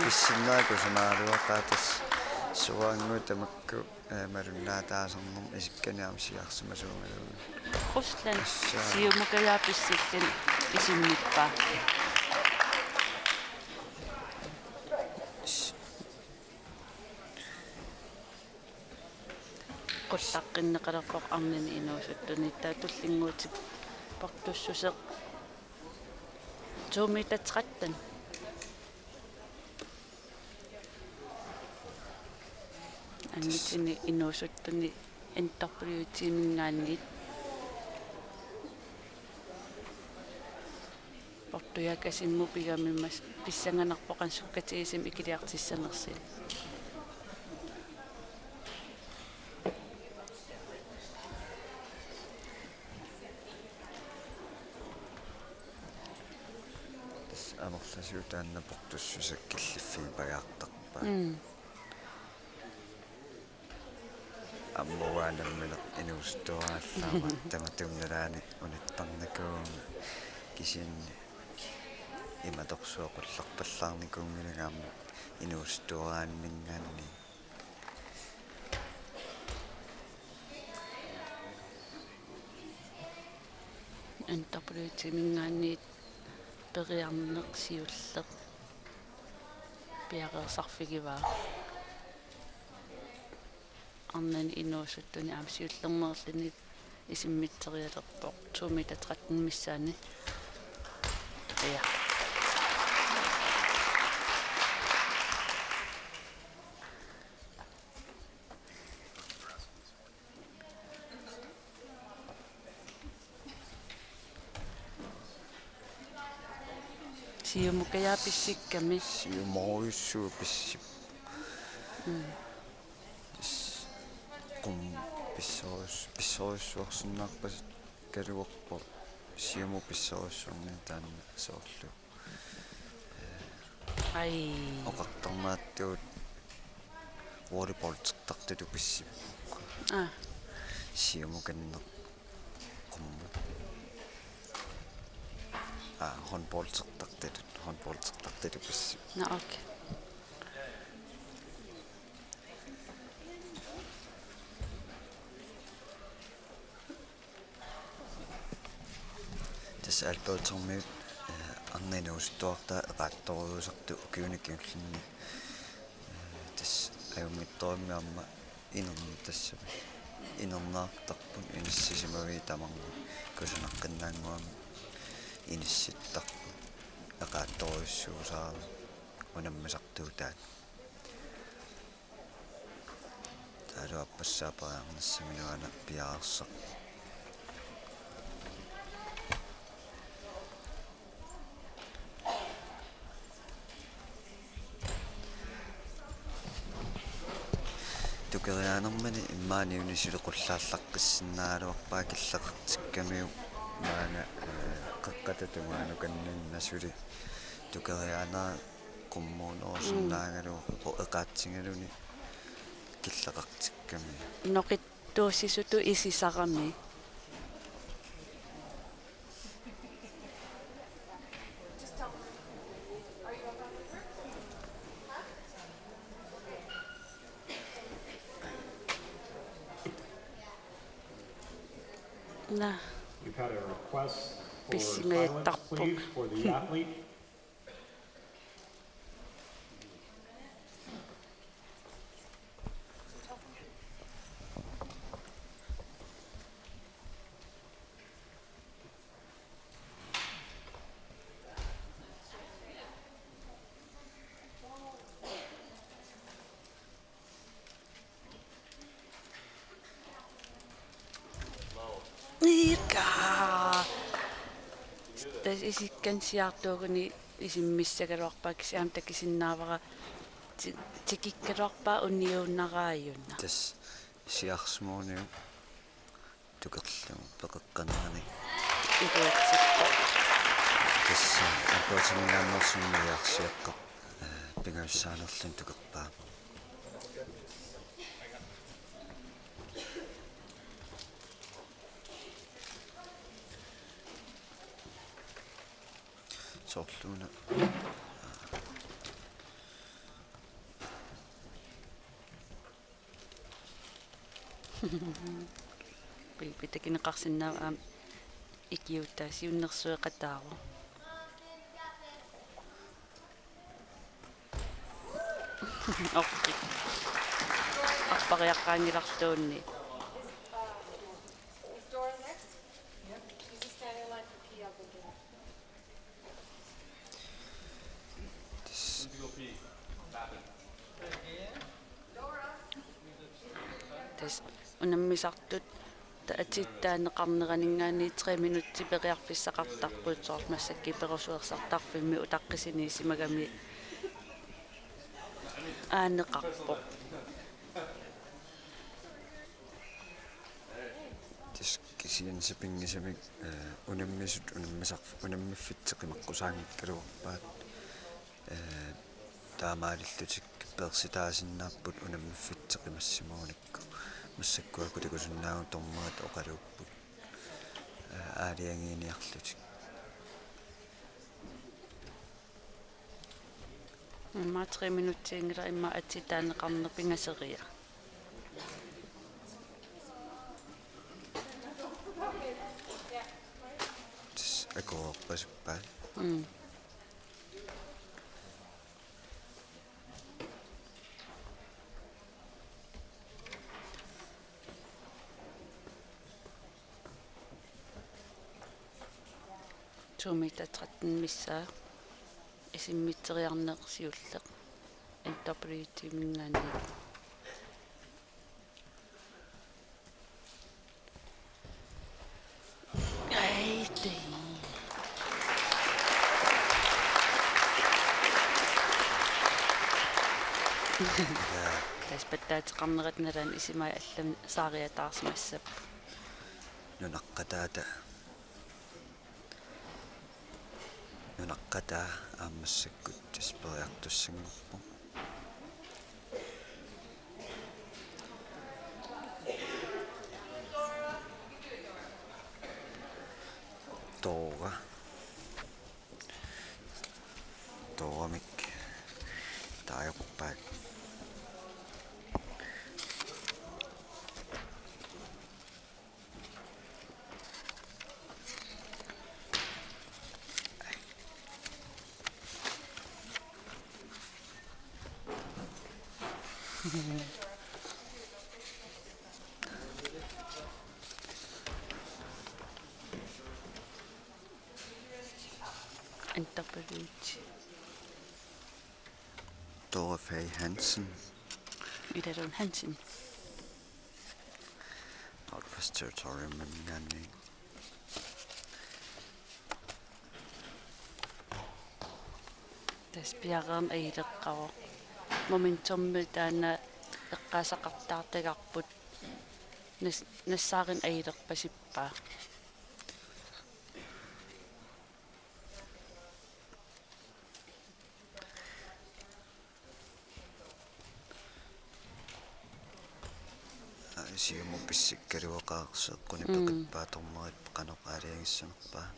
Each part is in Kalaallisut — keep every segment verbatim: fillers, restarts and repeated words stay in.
Issinnaakku sunaluaqaatas suaannguit tamakku, eh, malunnaataasarnermut isikkani aamma siarsimasuugalugu. Rusland. Assaa. Siumukajaaq pissilluni isimmippaa. Qullaqqinneqalerpoq arnani inuusuttuni, taava tullinnguutip portussuseq to meter tretten. Angutinni inuusuttuni N W T-minngaanniit. Portujaakasimmut pigamimmas pissanganarpoq qanoq sukkatigisumik ikiliartissanersoq. Tassa amerlasuut taanna portussuseq killiffigipajaartarpaat. Mm. Aamma uanga nammineq inuusuttuaraallaarama tamatuma nalaani unittarnikuuvunga, kisianni imatorsuaq qullerpallaarnikuunngilanga aamma inuusuttuaraanninngaanniit. N W T-minngaanniit periarneq siulleq piareersarfigivaa. Arnani inuusuttuni aamma siullermeerluni isimmitserialerpoq to meter tretten missaani. Ja. Siumukajaaq pissikkami. Siumorujussuaq pissippoq. Mm. Tassa qummut pissorujus-, pissorujussuarsinnaarpasikaluarpoq. Siumut pissorujussuarnini taanna soorlu. Ai. Oqartarnertut volleyballertartutut pissippoq. Aa. Siumukanneq qummut. Aa, håndboldertartutut, håndboldertartutut pissippoq. Nå, okay. Tassa Albertermiut, eh, arnat inuusuttuartaat eqaatsoorujussuusartut ukiuni kingullerni. Eh, tassa ajunngitsorujussuarmik aamma inerni-, tassami inerneqartarput, inissisimaviit tamarmik kusanaqqinnannguamik inissittarput eqaatsoorujussuusarami unammisartuutaat. Taavalu aappassaa periarnissaminngaanniit piareersarpoq. Tukeriaanermini immaqa niuni suli qullaallaqqissinnaagaluarpaa killeqartikkamiuk maanga, eh, qeqqata tungaanut kanninna suli tukeriaanera qummuunerusinnaagaluarpoq eqaatsigaluni killeqartikkamiuk. Noqittuussisutut isisarami. Naa. We've had a request for silence, please, for the athlete. Ika. Tassa isikkanniartuuguni isimmissagaluarpara, kisianni aamma takusinnaavara ti-, tikikkaluarpara uniunnaraajuna. Tassa siarsimaarniuk tukerlugu peqeqqanerani. Iluatsippoq. Tassa Albertiminngaanneersunik niviarsiaqqap, eh, pingajussaanerluni tukerpaa. Soorluuna. Pipi takineqarsinnaavoq aamma ikiuuttaa siunnersueqataavoq. Orti. Arpariaqqaanngilarluunniit. Tassa unammisartut ta-, atit taaneqarneraninngaanniit tre minutsit periarfissaqartarput, soorlu massakkut perusuersartarfimmi utaqqisiniissimagami aaneqarpoq. Tassa kisianni sapinngisamik, eh, unammisut unammisar-, unammiffitsik qimaqqusaanngikkaluarpaat. Eh, taamaalillutik peersitaasinnaapput unammiffitsik qimassimagunikku. Massakkut akut takusinnaavugut dommerit oqaluupput, eh, aalajangiiniarlutik. Immaqa tre minutsiinngilaq, immaqa atit taaneqarneq pingasoriaq. Tassa akuerpasippaat. Mm. To meter tretten missaa. Isimmitseriarneq siulleq. N W T-minngaanniit. Ai, tei. Tassa pattaateqarnerat nalaani isumai allamik saariataarsimassapput. Nunaqqataata. Nunaqqataa aamma massakkut tassa periartussanngorpoq. Tora. Toramik taajoquppaat. N W T. Dorothee Hansen. Ida Lund Hansen. Outclass Territorium-minngaanniit. Tassa piareerneq ajuleqqavoq. Momentummi taanna eqqaasaqartaartagarput. Nas-, nassaarineq ajulerpasippaa. Siumut pissikkaluaqaaq seeqqunik Mm. peqippaat dommerit qanoq aalajangissanerpaat.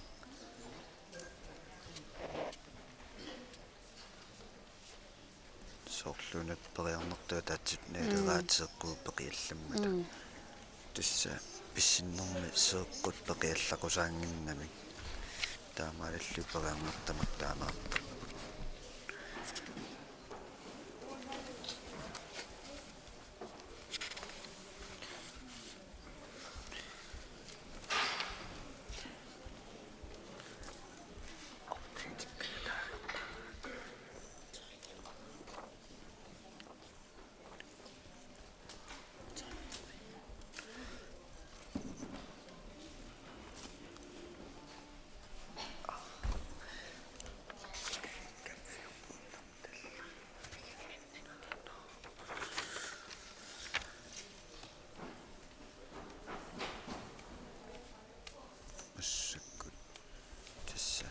Soorlu una periarnertut ataatsip naaleraat Mm. seeqquup peqiallammata. Mm. Tassa pissinnermi seeqqut peqiallaqusaannginnamik. Taamaalillutik periarnertut tamakku taamaattarput. Massakkut tassa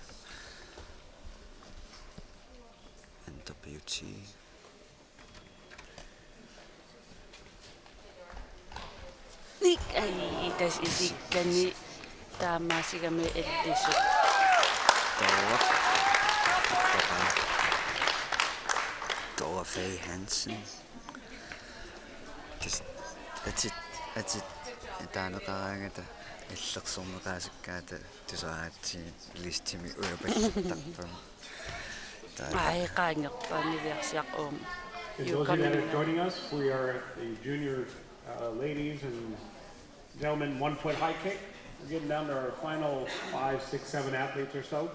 N W T. Nik, ai, tassa isikkani taamaasigami illisut. Dora. Dora Faye Hansen. Tassa atit Atit taaneqaraangata illersorneqaasakkaata tusaraatsigit listimi ujapallattarpagut. Taava. Ai, qaangerpaaq niviarsiaq uuma. And those of you that are joining us, we are at the junior, uh, ladies and gentlemen one-foot high kick. We're getting down to our final five, six, seven athletes or so.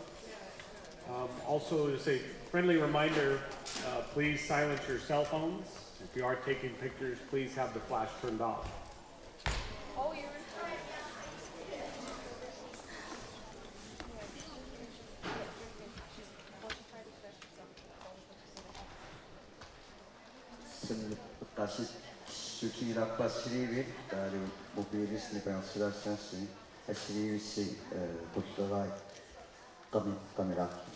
Um, also, just a friendly reminder, uh, please silence your cell phones. If you are taking pictures, please have the flash turned off. Sumut qassutigilaarpara assiliiviit, taavalu mobiilissat nipangersilaassagassi assiliivissat, eh, qulleraat qami-, qamilaarlugit.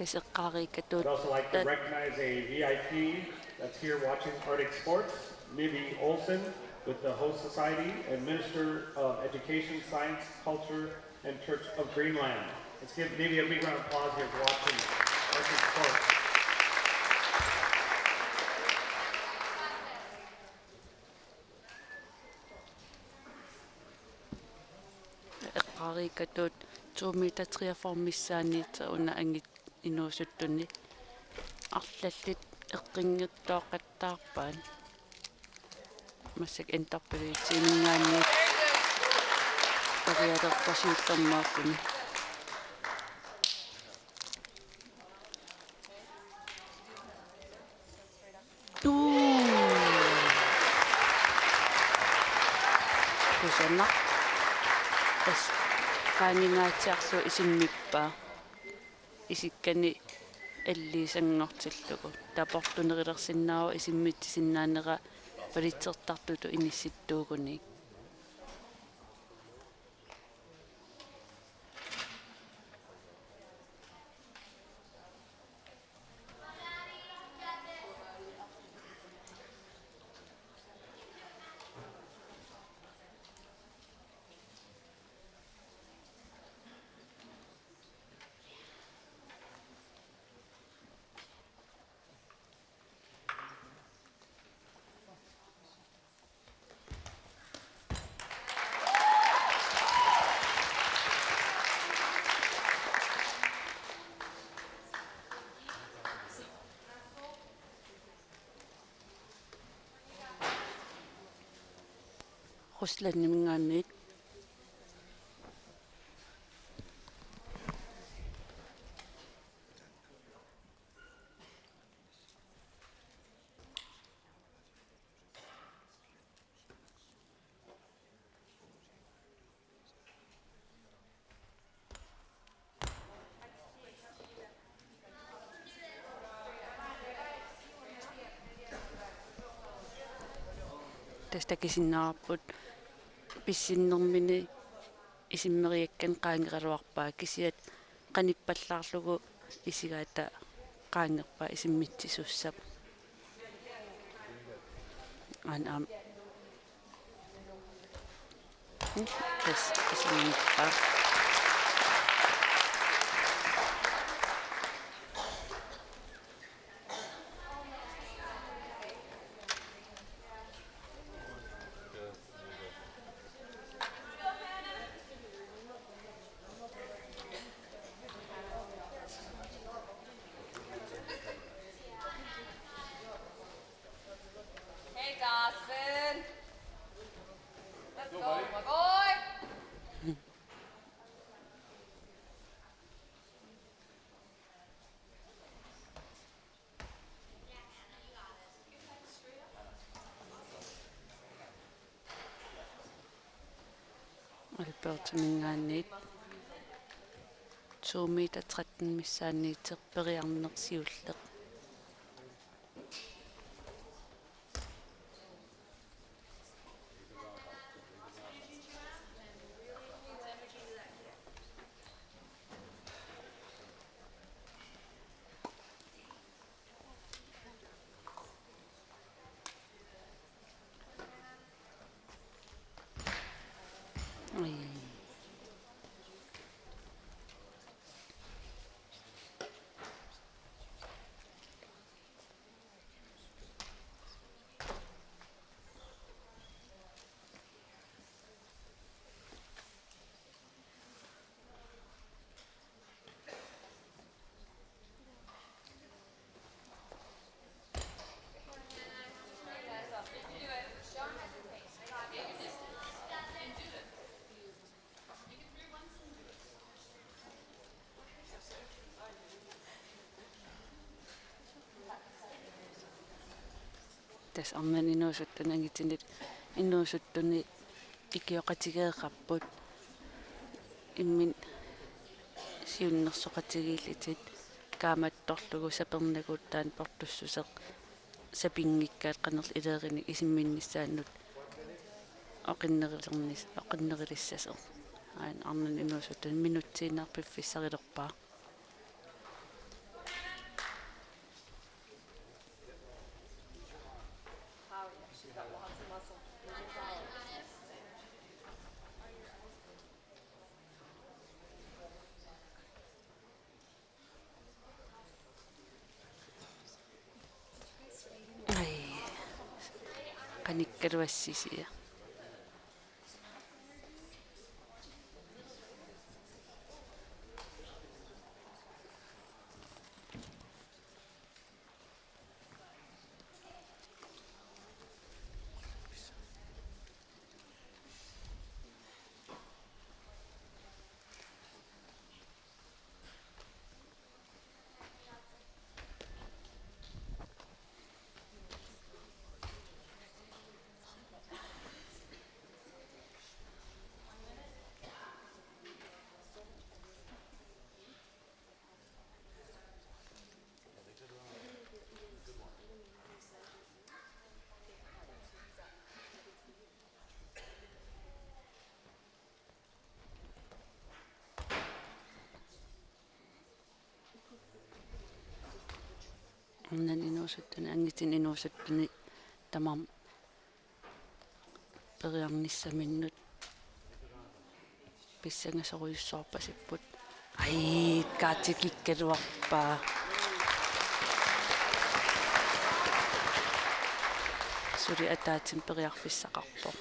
Tassa eqqaareeqqatut. I'd also like to recognize a V I P that's here watching Arctic Sports, Nivi Olsen with the Host Society and Minister of Education, Science, Culture, and Church of Greenland. Let's give Nivi a big round of applause here for watching Arctic Sports. Eqqaareeqqatut to meter treogfyrre missaanniit una angit inuusuttuni arlallit eqqinngitsoortaarpaat. Massakkut interpellatiiningaanniit perialerpasiullermaarpuni. Tuu. Kusanaq. Tassa qaangingaatsiarlugu isimmippaa. Isikkani alliisanngortillugu. Taava portunerulersinnaavoq isimmitsisinnaanera palitsertartutut inissittuugunik. Ruslandiminngaanniit. Tassa takusinnaavarput pissinnermini isimmeriakkani qaangeraluarpaa, kisianni qanippallaarlugu isigaata qaangerpaa isimmitsisussap. Aana aamma. Hmm, tassa isimmippa. Hey, Dawson. Let's go, my boy. Albertaminngaanniit to meter tretten missaanniittoq periarneq siulleq. Ai. Tassa arnanut inuusuttuni angutinut inuusuttuni ikioqatigeeqarput. Imminut siunnersoqatigiillutik kaammattorlugu sapernagu taanna portussuseq sapinngikkaat qanoq ilerinnik isumminnissaanut oqinnerulernis-, oqinnerulissasoq. Aana arnanut inuusuttuni minutsiinnaq piffissarulerpaa. Ai. Qanikkaluassisia. Arnanut inuusuttuni, angutinut inuusuttuni tamarmik periarnissaminnut pissangasorujussuarpasipput. Ai, Katja kikkaluarpaa. Suli ataatsimi periarfissaqarpoq.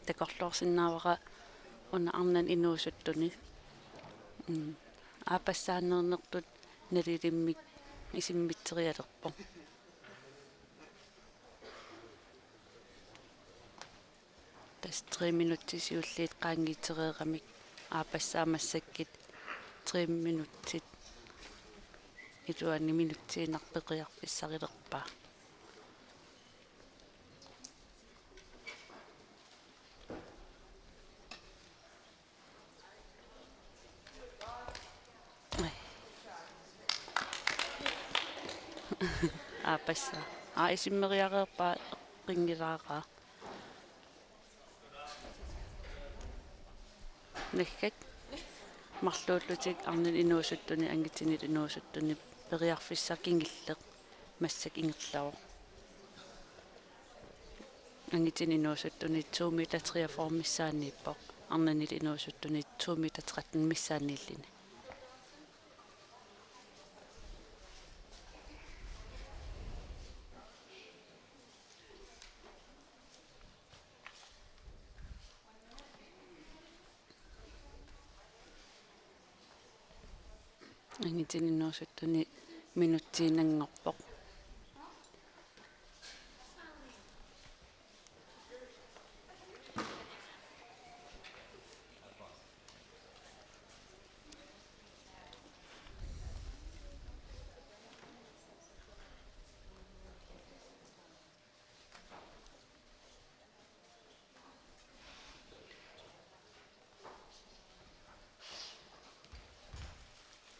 Takorloorsinnaavara una arnanut inuusuttuni. Mm. Aappassaaneernertut nalilimmik isummerterialerpoq. Tassa tre minutsit siulliit qaangiutereeramik aappassaa massakkut tre minutsit iluanni minutsiinnaq periarfissarulerpaa. Aappassaa. Aa, isummereereerpaa, eqqinngilara. Naggat. Marluullutik arnanut inuusuttuni, angutinut inuusuttuni periarfissaq kingulleq massakkut ingerlavoq. Angutinut inuusuttuni to meter treogfyrre missaanniippoq. Arnanullu inuusuttuni to meter tretten missaanniilluni. Angutinut inuusuttuni minutsiinnanngorpoq.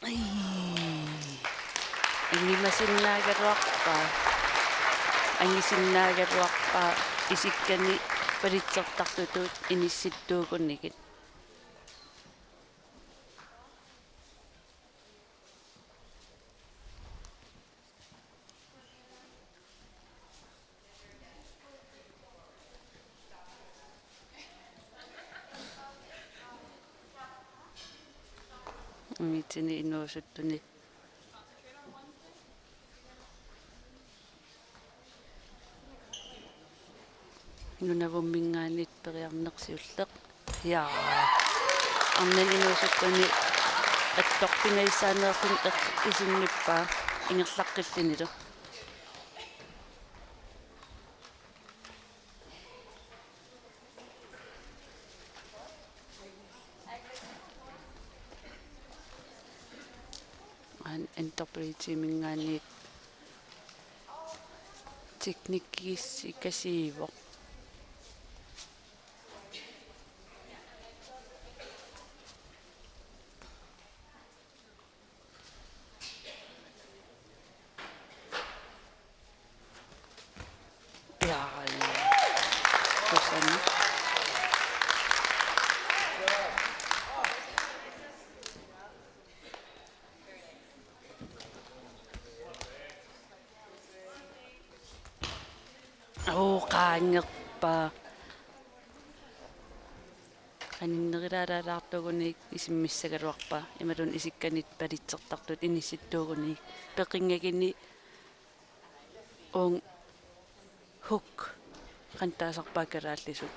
Ii. Angimasinnaagaluarpaa. Angisinnaagaluarpaa isikkanik palitsertartutut inissittuugunigit. Angutinut inuusuttuni. Nunavumminngaanniit periarneq siulleq. Ja. Arnanut inuusuttuni attorpingajussaaneerluni eq-, isimmippaa ingerlaqqillunilu. An-, N W T-minngaanniit teknikkigissikasiivoq. Ja, ja. Kusanaq. Oo, qaangerpaa. Qaninnerulaalaartuugunik isimmissagaluarpaa. Imaluunniit isikkanik palitsertartutut inissittuugunik. Peqinngaguni uunga hook qanoq taasarpaat kalaallisut.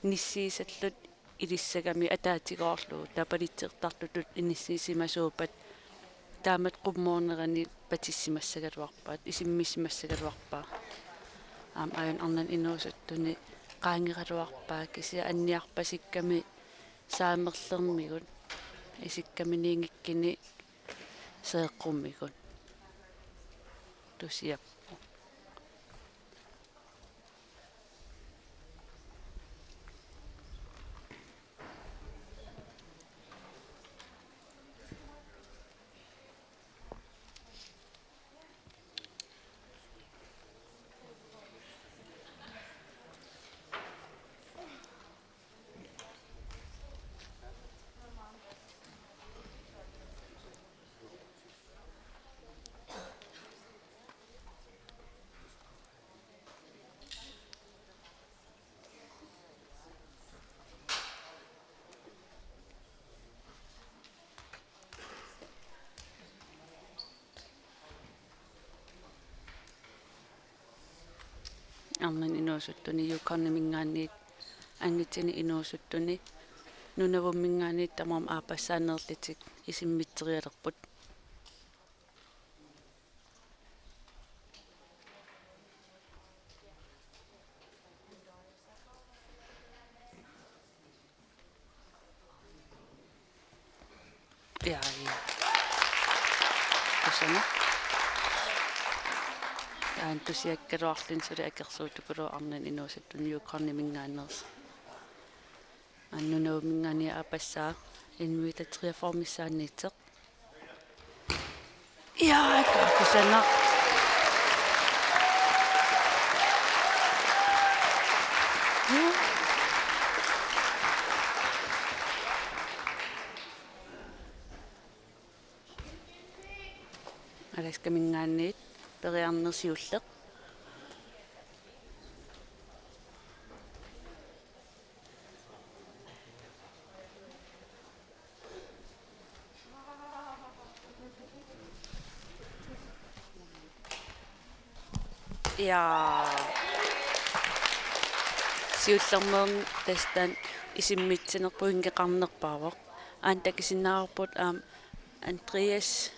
Nissiisalluta ilissagami ataatigoorlugu taava palitsertartutut inissisimasuuppat taamatut qummoornerani patissimassagaluarpaat, isimmissimassagaluarpaa. Aamma aajuna arnanut inuusuttuni qaangeraluarpaa kisianni anniarpasikkami saamerlermigut isikkaminiinngikkuni seeqqumigut. Tusiappoq. Arnanut inuusuttuni Yukonimingaanniit angutinut inuusuttuni Nunavummingaanniit tamarmik aappassaanerlutik isimmitserialerput. Ja, ja. Kusanaq. Taanna tusiakkaluarluni suli akersuutukuluuvoq arnanut inuusuttuni Yukonimingaanneersoq. Nunavummingaanniit aappassaa inuit treogfyrre missaanniittoq. Ja, kusanaq. Alaskamingaanniit periarneq siulleq. Ja. Siullermeerneq tassa taanna isimmitsineq pointeqarnerpaavoq. Aana takusinnaavarput aamma Andreas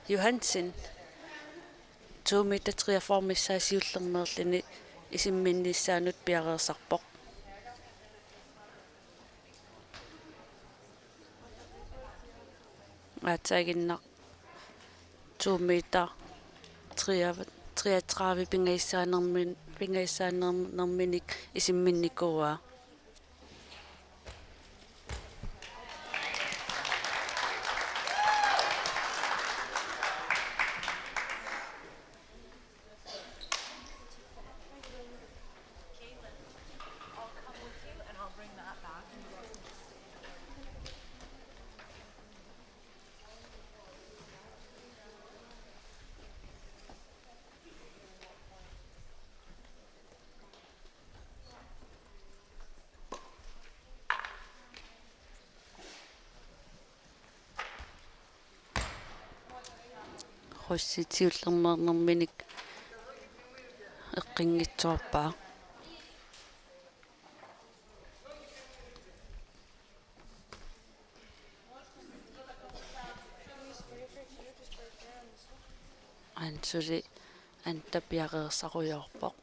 Johansen, to meter treogfyrre missaa siullermeerluni isimminnissaanut piareersarpoq. Aatsaaginnaq to meter treogtredive pingajussaannermin-, pingajussaannerminik isimminnikuuaa. Rossi siullermeernerminik eqqunngitsoorpaa. Aana suli Anda piareersarujoorpoq.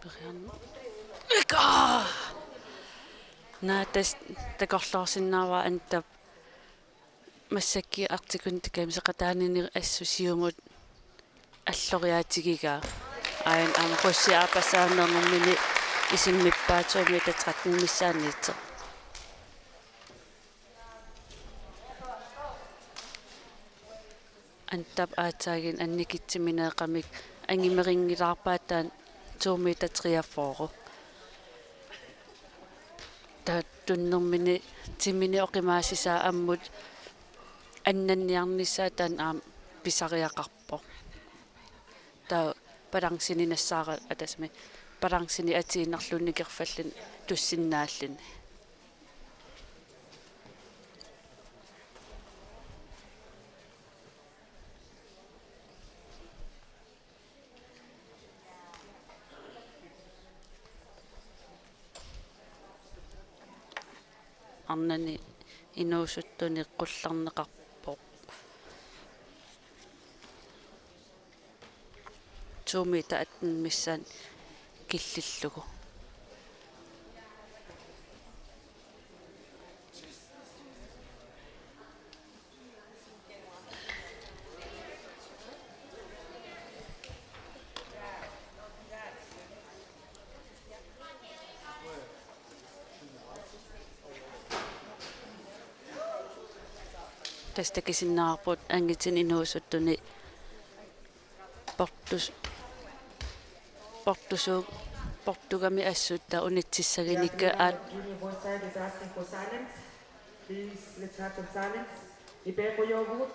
Periarn-, ika! Naa, tassa takorloorsinnaavara Andap massakkut artikun tikamiseqataanini assut siumut alloriaatigigaa. Aana aamma Rossi aappassaannermini isimmippaa to meter tretten missaanniittoq. Andap aatsaaginnaq annikitsimineeqamik angumerinngilaarpaa taanna to meter treogfyrre. Taava tunnermini timini oqimaassusaa ammut annanniarnissaa taanna aamma pisariaqarpoq. Taava balanceni nassaara-, atasami balanceni atuinnarlugu nikerfalluni tussinnaalluni. Arnani inuusuttuni qullarneqarpoq. To meter atten missaani killillugu. Tassa takusinnaavarput angutinut inuusuttuni portus-, portusu-, portugami assut taava unitsissagunikkit aat. Junior boys side is asking for silence. Please, let's have some silence. Ipeqqujoorpugut.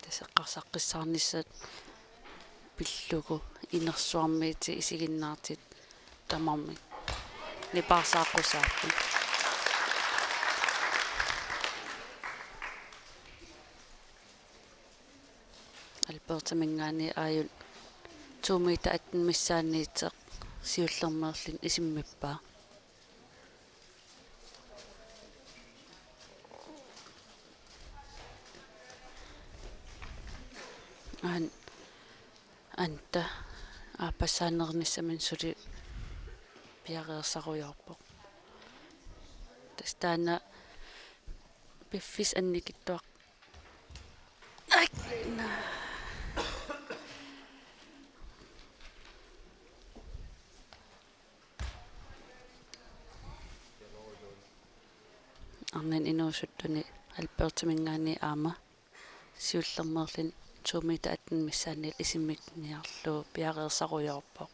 Tassa eqqarsaqqissaarnissat pillugu inersuarmiittut isiginnaartut tamarmik nipaarsaaqqusaapput. Albertaminngaanniit aajuna to meter atten missaanniittoq siullermeerluni isimmippaa. An-, Anda aappassaannernissaminut suli piareersarujoorpoq. Tassa taanna piffissaq annikitsuaq. Ai! Arnani inuusuttuni Albertiminngaanniit aamma siullermeerluni to meter atten missaanniit isimmik niarlugu piareersarujoorpoq.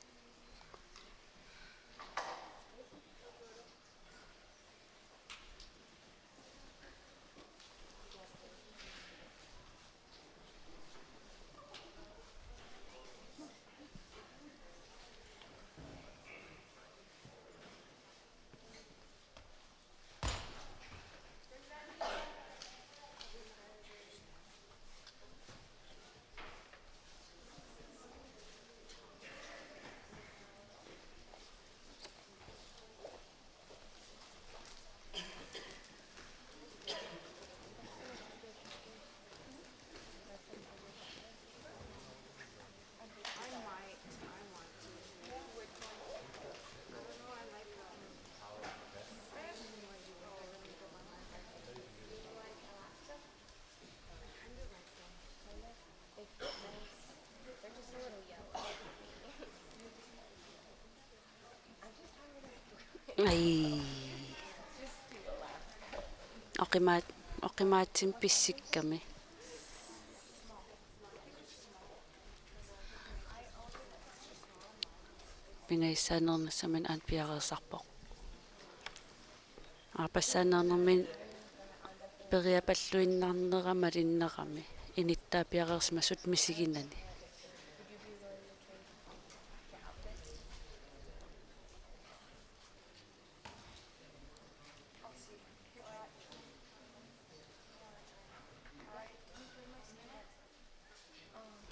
Ai. Oqimaat-, oqimaatsinni pissikkami. Pingajussaaneernissaminut aamma piareersarpoq. Aappassaaneernermini periapalluinnarnera malinnerami inittaa piareersimasutut misiginani.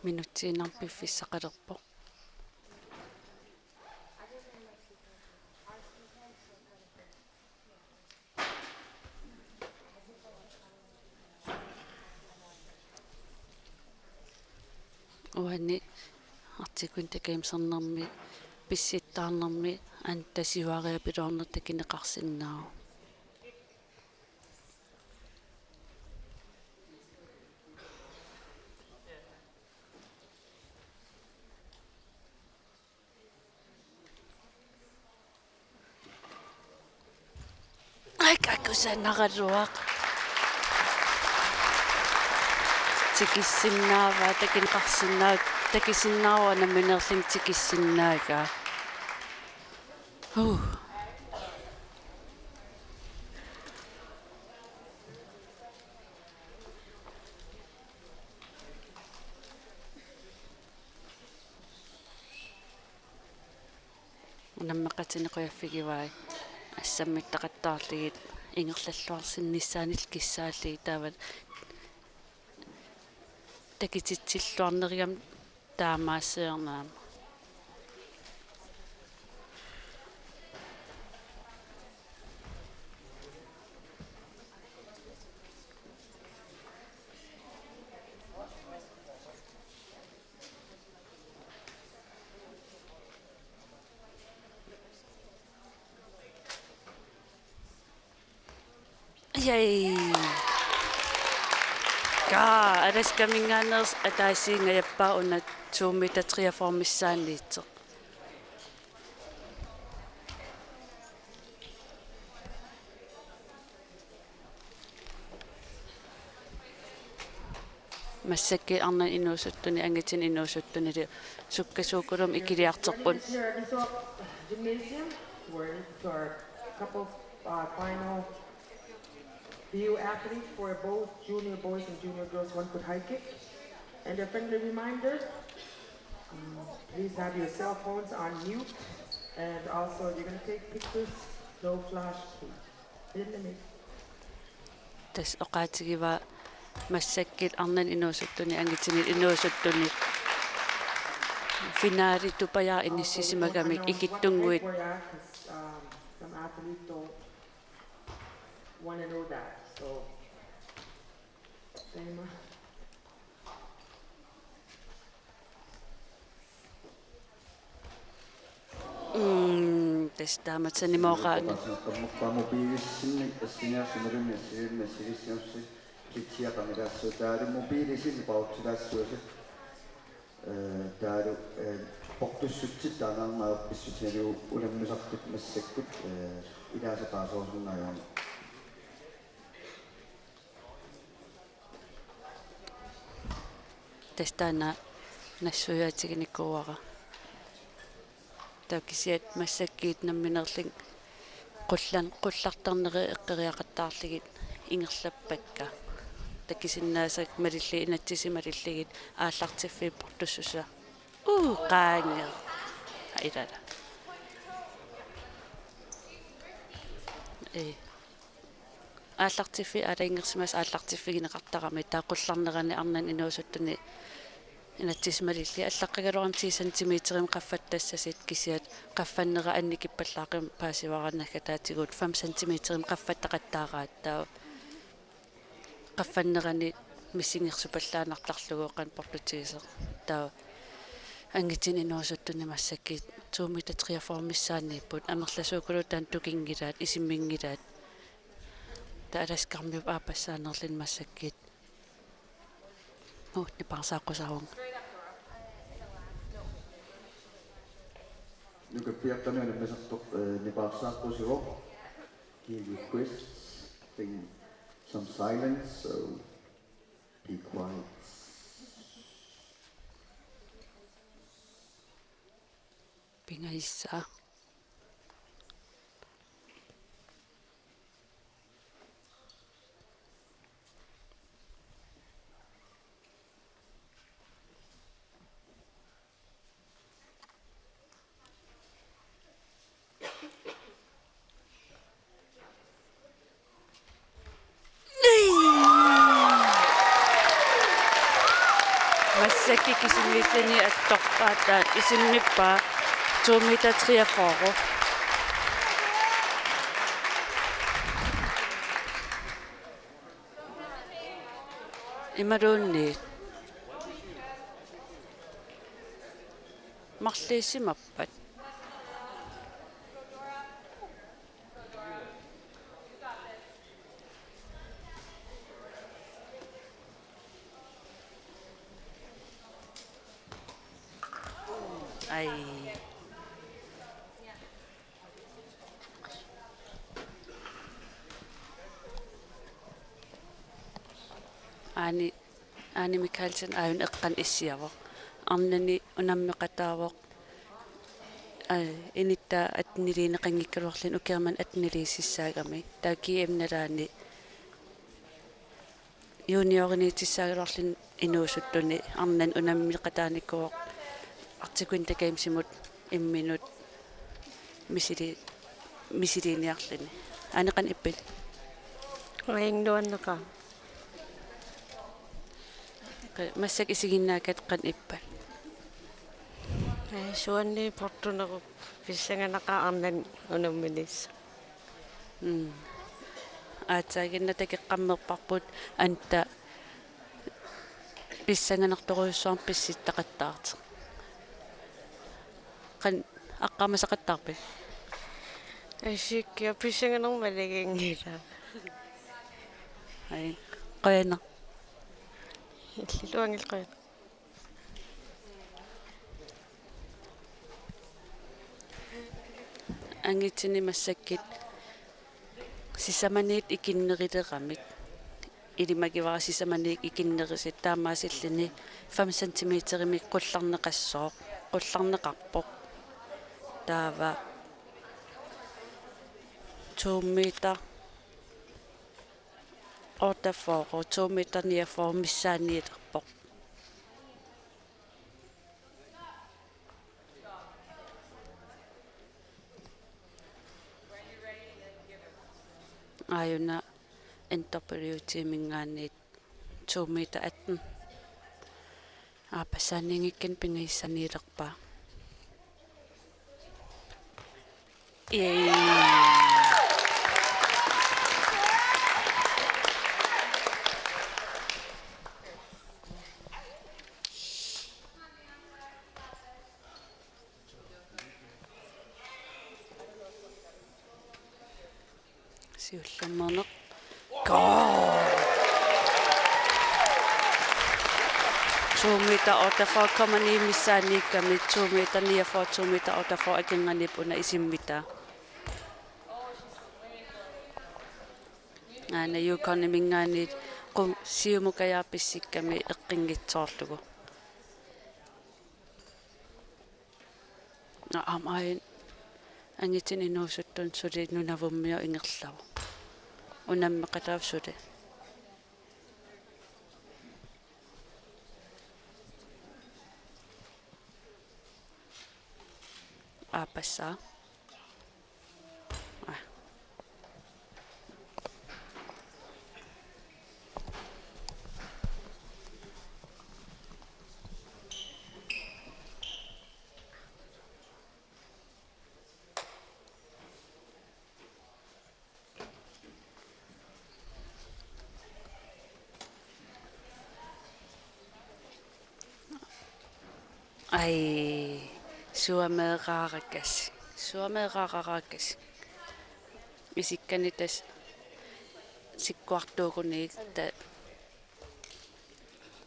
Minutsiinnarmik piffissaqalerpoq. Uani Arctic Winter Gamesimi pissittaarnermi anta siuariapiloorneq takuneqarsinnaavoq. Ai, kusanaraluaq. Tikissinnaavaa, takuneqarsinnaavoq, takusinnaavoq nammineerluni tikissinnaagaa. Huh. Unammeqatinik qujaffigivai assammittaqattaarlugit ingerlalluarsinnissaanillu kissaallugit taava takutitsilluarnerugami taamaasiorneq aamma. Yay! Kaa, Alaskaminngaanneersoq ataasiingajappaa una to meter treogfyrre missaanniittoq. Massakkut arnani inuusuttuni, angutinni inuusuttunilu sukkasuukulumi ikiliartorput. Gymnasium, we're into our couples, uh, final few athletes for both junior boys and junior girls one foot high kick. And a friendly reminder, um, please have your cell phones on mute. And also, if you're gonna take pictures, no flash, please. Vietnamese. Tassa oqaatigivaa massakkut arnani inuusuttuni, angutinni inuusuttuni finaali Dubaiji inissisimagamik ikittunnguit. Some athletes don't wanna know that, so. Same. Mm, Tassa taamatut sanimooraanni. Mobilissinnik assiniarsi imaluunniit assiliinnarsi, assiliissimassi, kisianni qanilaassutaali mobilisinni pautsilaassuasi. Eh, taavalu, eh, portussutsit taannaanngaarpissutigalugu unammisartut massakkut, eh, ilaasa paaserusunnaajuarmata. Tassa taanna nassuiaatiginikuuara. Taava kisianni massakkut nammineerluni qullan-, qullartarneri eqqoriaqattaarlugit ingerlappakka. Takusinnaasakkut malillugit, inatsisit malillugit aallartiffiit portussusia. Uu, qaangeq. Ilala. Ee. Aallartiffiit aalajangersimasut aallartiffigineqartarami, taava qullarnerani arnani inuusuttuni inatsisit malillugit allaqqagaluarami ti centimeterimik qaffattassasut, kisianni qaffannera annikippallaaqimmat paasivara naggataatigut fem centimeterimik qaffattaqattaaraat, taava qaffannerani missingersupallaannartarlugu qanoq portutigisoq. Taava angutinut inuusuttuni massakkut to meter treogfyrre missaanniipput, amerlasuukkullu taanna tukunngilaat, isimminngilaat. Taava Alaskarmiup aappassaanerluni massakkut. Uu, nipaarsaaqqusaarunga. Nukappiaqqani unammisartoq, eh, nipaarsaaqqusivoq. He requests thing, some silence, so be quiet. Pingajussaagut. Massakkut kisimiilluni attorpaat, taava isimmippaa to meter treogfyrre. Imaluunniit. Marluusimappat. Ai. Aani, Aani Mikaelsen aajuna eqqanut issiavoq. Arnani unammeqataavoq. Aa, inuttaa atteniliineqanngikkaluarluni, ukiarmanna atteniliissussaagami. Taava G M nalaani junioriniitissaagaluarluni inuusuttuni arnani unammeqataanikuuvoq Arctic Winter Gamesimut imminut misili-, misiliiniarluni. Aani, qanoq ippit? Uanga nuanneqaaq. Massakkut isiginnaagakkit qanoq ippat? Ee, suanni portunerup pissanganaqaaq arnani unamminissaa. Mm. Aatsaannguaq takoqqammerparput anta pissanganartorujussuarmik pissittaqattaartoq. Qanoq, aqqaamasaqattaarpit? Assikkiaq, pissanganarmik allagunngilaq. Ai, qujanaq. Illit uangalu qujanaq. Angutini massakkut sisamaniit ikinneruleramik. Ilimagivara sisamaniit ikinnerusut, taamaasilluni fem centimeterimik qullarneqassooq, qullarneqarpoq. Taava to meter otteogfyrre, to meter niogfyrre missaanniilerpoq. Aajuna N W T-minngaanniit to meter atten. Aappassaaniinngikkunik pingajussaaniilerpaa. Yay. Siullermeerneq. Goal! To meter otteogfyrre komma ni missaaniikkami, to meter niogfyrre, to meter otteogfyrre akornanniippoq una isimmitaa. Aana Yukonimingaanniit qu-, siumukajaaq pissikkami eqqunngitsoorlugu. Nå, aamma aajuna angitinik inuusuttunut suli Nunavummiut ingerlavoq. Unammeqataavoq suli. Aappassaa. Aa. Ai, suameeraarakkasi, suameeraarakkasi. Isikkani tassa sikkuartuukuniit ta-,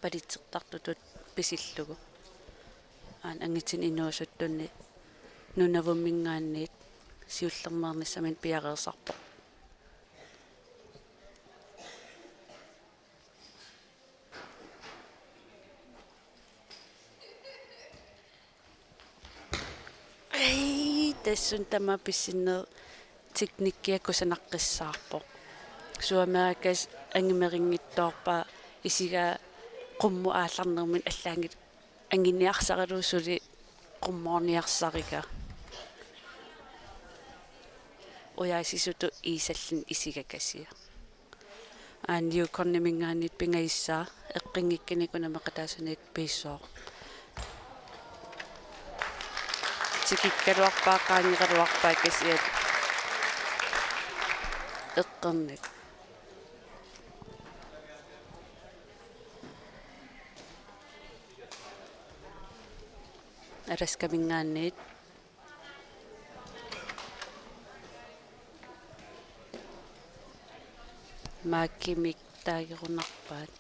palitsertartutut pisillugu. Aana angitinik inuusuttunut Nunavummingaanniit siullermeernissaminut piareersarpoq. Ai, tassunga tamaat pissinneq teknikkia kusanaqqissaarpoq. Suameerakkasi angumerunngitsoorpaa isigaa qummut aallarnermini allaanngilaq anguniarsaralugu suli qummoorniarsarigaa. Ujaasisutut iisalluni isigakasiaq. Aana Yukonimingaanniit pingajussaa eqqunngikkunik unammeqataasuniit piissooq. Tikikkaluarpaa, qaangeqaluarpaa kisianni eqqorneq. Alaskamingaanniit. Maakimik taagerunarpaat.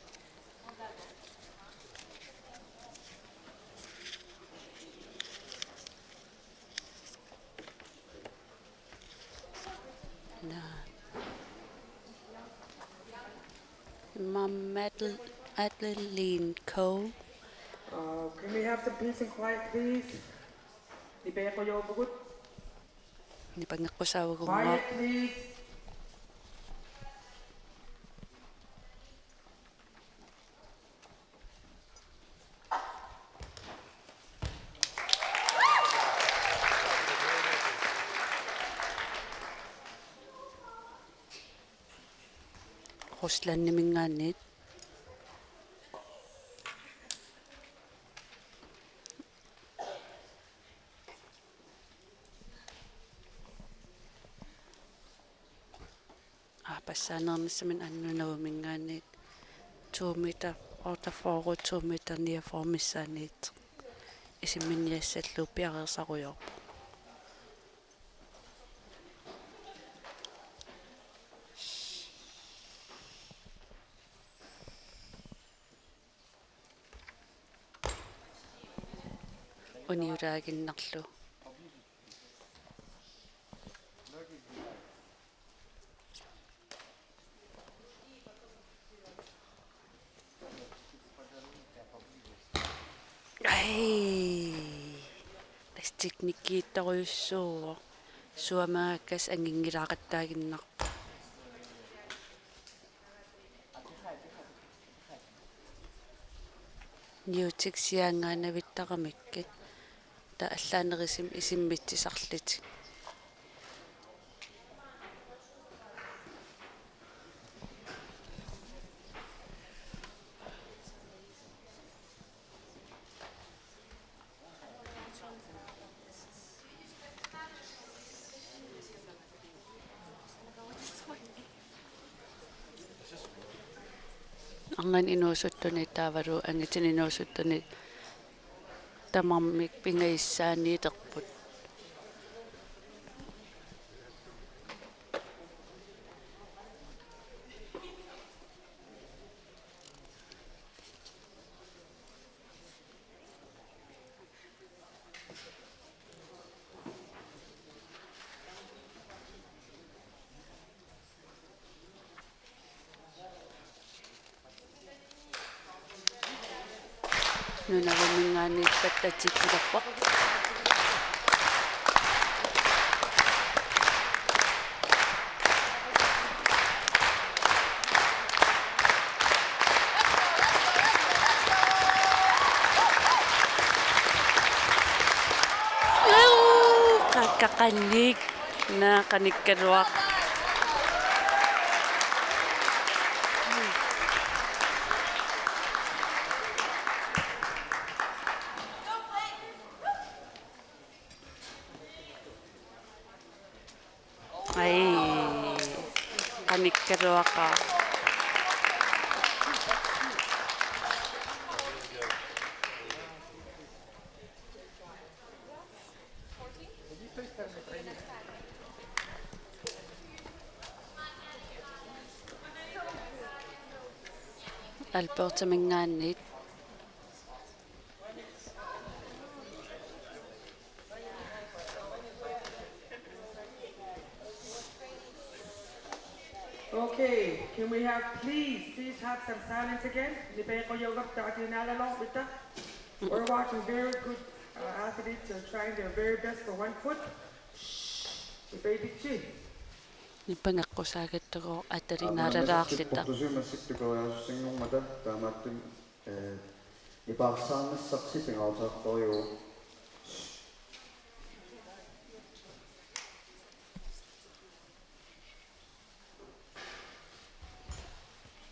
Naa. Ma'am Madel-, Adeline Coe. Uh, can we have some peace and quiet, please? Nipangeqqusaavugut. Nipangeqqusaavugut. Quiet, please. Ruslandimingaanniit. Aappassaaneernissaminut aana Nunavumingaanniit to meter otteogfyrre, to meter niogfyrre missaaniittoq. Isimminniassallugu piareersarujoorpoq. Uniulaaginnarlugu. Ai. Tassa teknikkiittorujussuuvoq. Suameerakkasi angunngilaaqattaaginnarpoq. Niutik siaanngaannavittaramikkit. Taava allaanerusumik isimmitsisarlutik. Arnanut inuusuttuni taavalu angutinut inuusuttuni tamarmik pingajussaaniittarput. Nunavumminngaanniit pattatsitsilerpoq. Qakkaqannik. Naa, qanikkaluaq. Ai, qanikkaluaqaaq. Albertaminngaanniit. Okay, can we have, please, please have some silence again? Nipeqojogarta atinalaluarpita. We're watching very good, uh, athletes are trying their very best for one foot. Shh, nipeqitsi. Nipangeqqusaagattugu atalinaaralaarluta. Portusuit massakkut tukoriaasussanngormata taamaattumik, eh, nipaarsaarnissarsi pingaaruteqartorujuuvoq.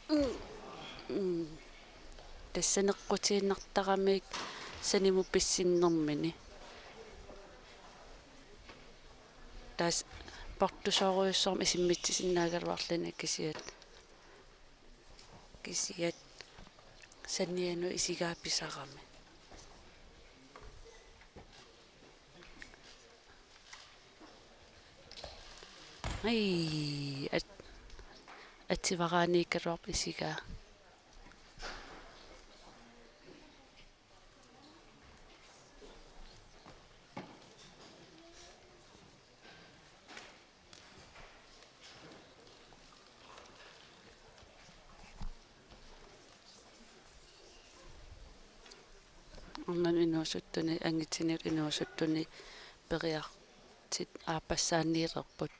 Mm. Mm. Tassa neqqutiinnartaramik sanimut pissinnermini. Tassa portusoorujussuarmik isimmitsisinnaagaluarluni kisiat. Kisiat sanianut isigaa pisarami. Ai, at-, atsivaraaniikkaluarpoq isigaa. Arnanut inuusuttuni, angitinnut inuusuttuni periarfissat aappassaanniilerput.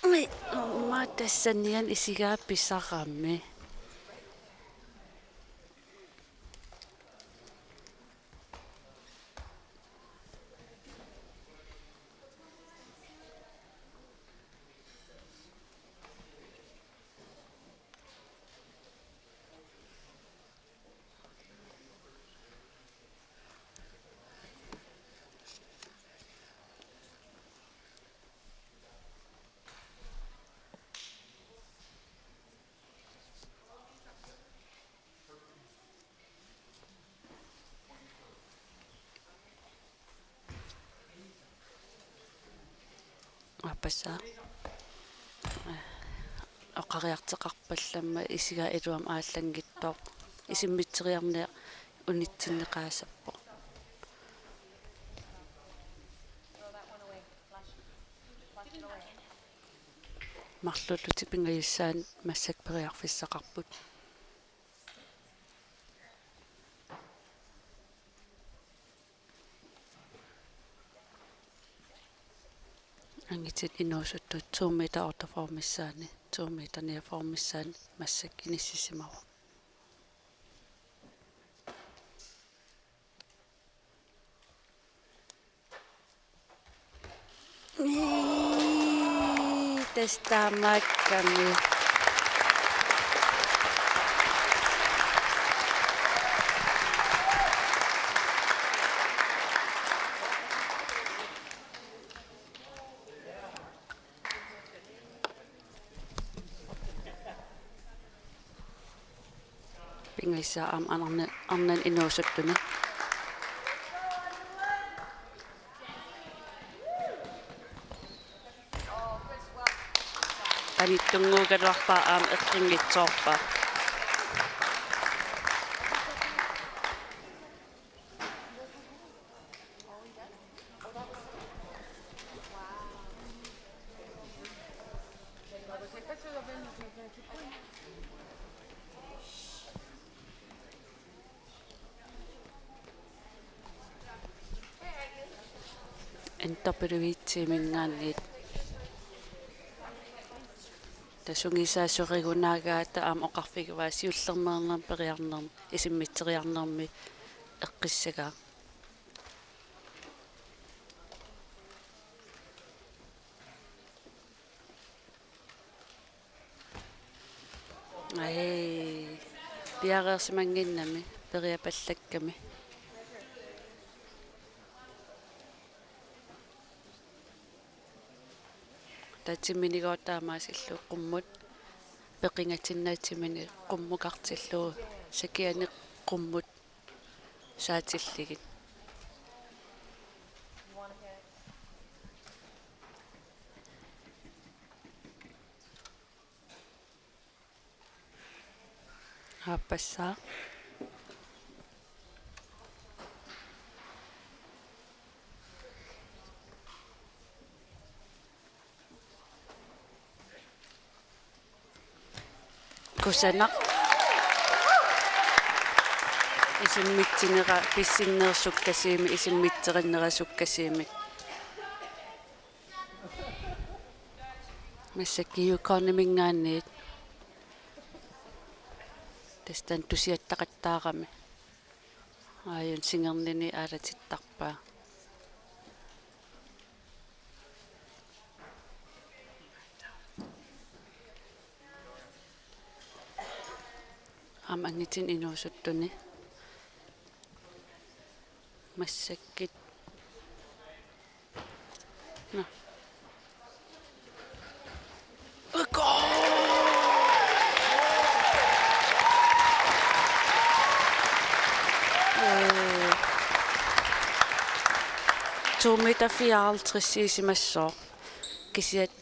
Ui, aamma tassanian isigaa pisarami. Aappassaa. Oqariartoqarpallamma isigaa iluamik aallanngitsoq. Isimmitseriarniaq unitsinneqaasarpoq. Marluullutik pingajussaannik massakkut periarfissaqarput. Angitit inuusuttut to meter otteogfyrre missaanni, to meter niogfyrre missaanni massakkut inissisimavoq. Ii, tassa taamaakkami. Pingajussaat aamma arnani, arnani inuusuttuni. Anittunnguugaluarpaa aamma eqqunngitsoorpaa. N W T-minngaanniit. Tasungisaa sorigunaagaata aamma oqarfigivaa siullermeernermi periarnermi isimmitseriarnermi eqqissagaat. Ai, piareersimannginnami, periapallakkami. Taava timminigooq taamaasillugu qummut, peqingatinnagu timmineq qummukartillugu, sakiani qummut saatillugit. Aappassaaq. Kusanaq. Isimmitsininnera pissinnerup sukkasuumik, isimmitserinnera sukkasuumik. Massakkut Yukon-iminngaanniit. Tassa taanna tusiattaqattaarami. Aajuna singernini aalatittarpaa. Aamma angutinut inuusuttuni. Massakkut. Nå. Øh. To meter fireoghalvtreds isimassooq. Kisianni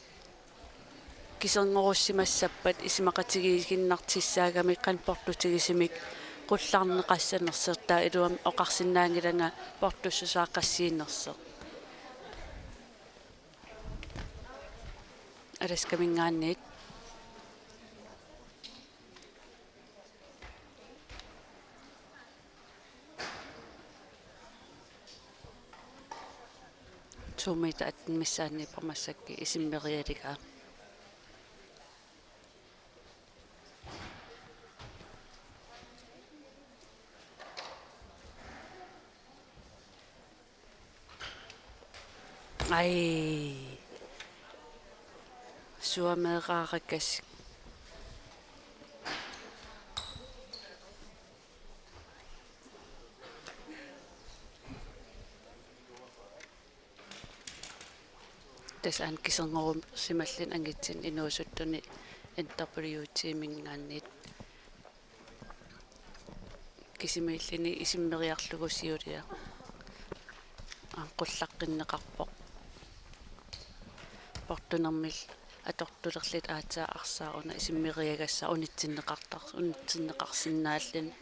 kiserngorussimassappat isumaqatigiiginnartussaagamik qanoq portutigisumik qullarneqassanersoq, taava iluamik oqarsinnaanngilanga portussusaaqassiinersoq. Alaskaminngaanniit. To meter atten missaanniippoq massakkut isimmerialugaa. Ai. Suameeraarakkasik. Tassa aamma kiserngorusimalluni angutinut inuusuttuni N W T-minngaanniit. Kisimiilluni isimmeriarlugu siulia. Aamma qullaqqinneqarpoq. Portunermillu atortulerluta aatsaat arsaat una isimmeriagassaaq unitsinneqartar-, unitsinneqarsinnaalluni.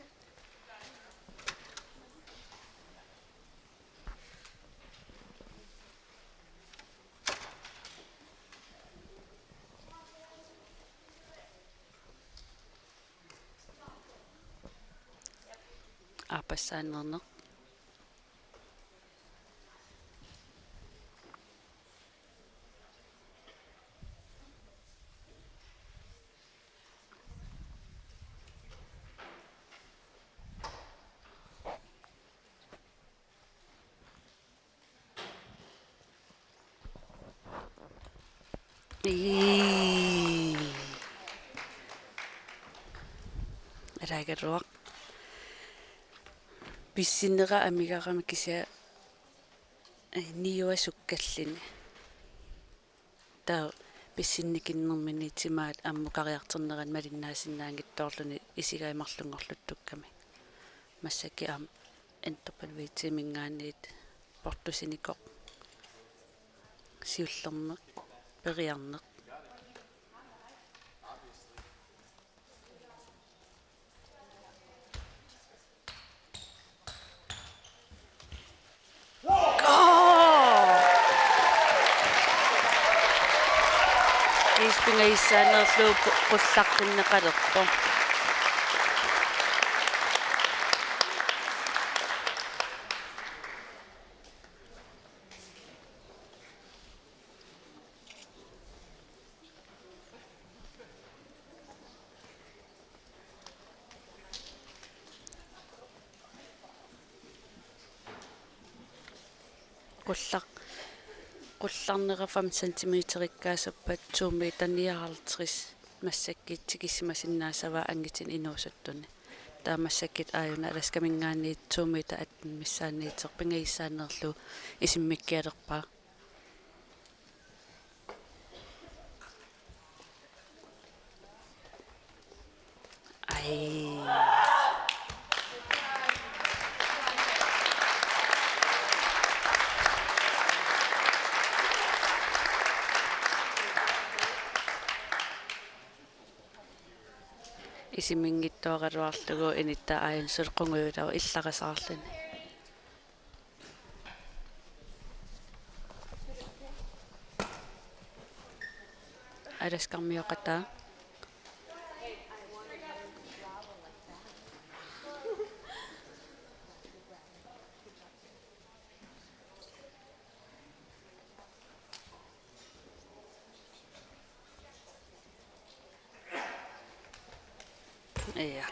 Aappassaanerneq. Ii. Alaagaluaq. Pissinnera amigarami kisianni, eh, niua sukkalluni. Taava pissinnikinnermini timaat ammukariartornerani malinnaasinnaanngitsoorluni isigai marlunngorluttukkami. Massakkut aamma N W T-minngaanniit portusinikoq. Siullermeq, periarneq. Issaanerlu qu-, qullaqqinneqalerpoq. Qullaq-, qullarnera fem centimeterikkaasuppat to meter nioghalvtreds massakkut tikissimasinnaasavaa angutinut inuusuttuni. Taava massakkut aajuna Alaskaminngaanniit to meter atten missaanniittoq pingajussaannerlu isimmikkialerpaa. Ai. Isiminngitsuaraluarlugu inuttaa aajuna suli qungujullugu illarasaarluni. Alaskarmioqataa. Ja.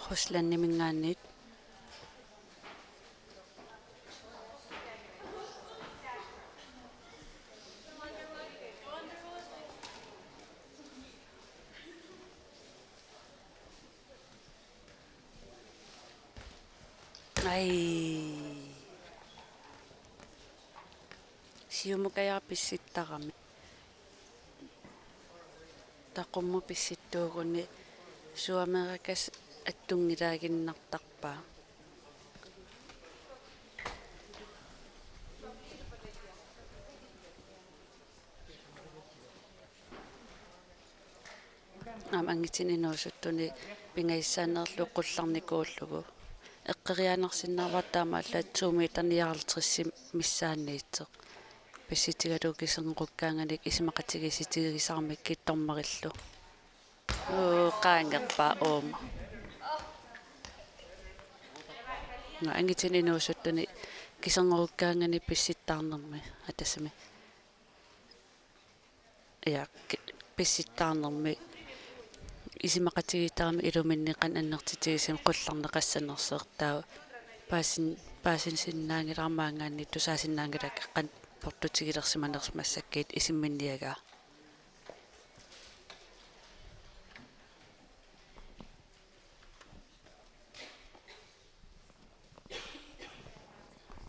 Ruslandiminngaanniit. Ai. Siumukajara pissuttarami. Taava qummut pissuttuuguni suamerakas attunngilaaginnartarpaa. Aamma angutinut inuusuttuni pingajussaannerlu qullarnikuullugu. Eqqoriaannarsinnaavara taamaallaat to meter nioghalvtreds missaanniittoq. Pissutigalugu kiserngorukkaanganik isumaqatigiissutigisaramikkit dommerillu. Uu, qaangerpaa uuma. Nå, angutinut inuusuttuni kiserngorukkaanganik pissuttaarnermi. Atassami. Ja, ki-, pissuttaarnermi isumaqatigiittarami iluminni qanoq annertutigisumik qullarneqassanersoq taava paasin-, paasinsinnaanngilara maanngaanniit tusaasinnaanngilakka qanoq portutigilersimanersoq massakkut isumminniagaa.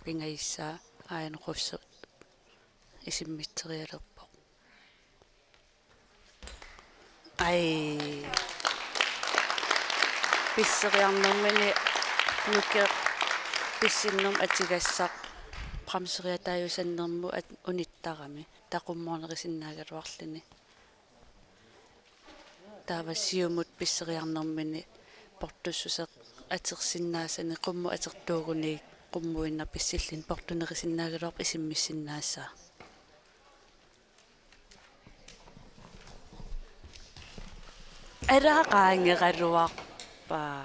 Pingajussaa aajuna qummut isummitserialerpoq. Ai. Pisseriarnermini nuke pissunnermut atugassaq bremseriataajusannermut at-, unittarami. Taava qummoornerusinnaagaluarluni. Taava siumut pisseriarnermini portussuseq atorsinnaasani qummut atortuuguni qummuinnaq pissulluni portunerusinnaagaluarpoq isummissinnaassaa. Alaa qaangeraluarpaa.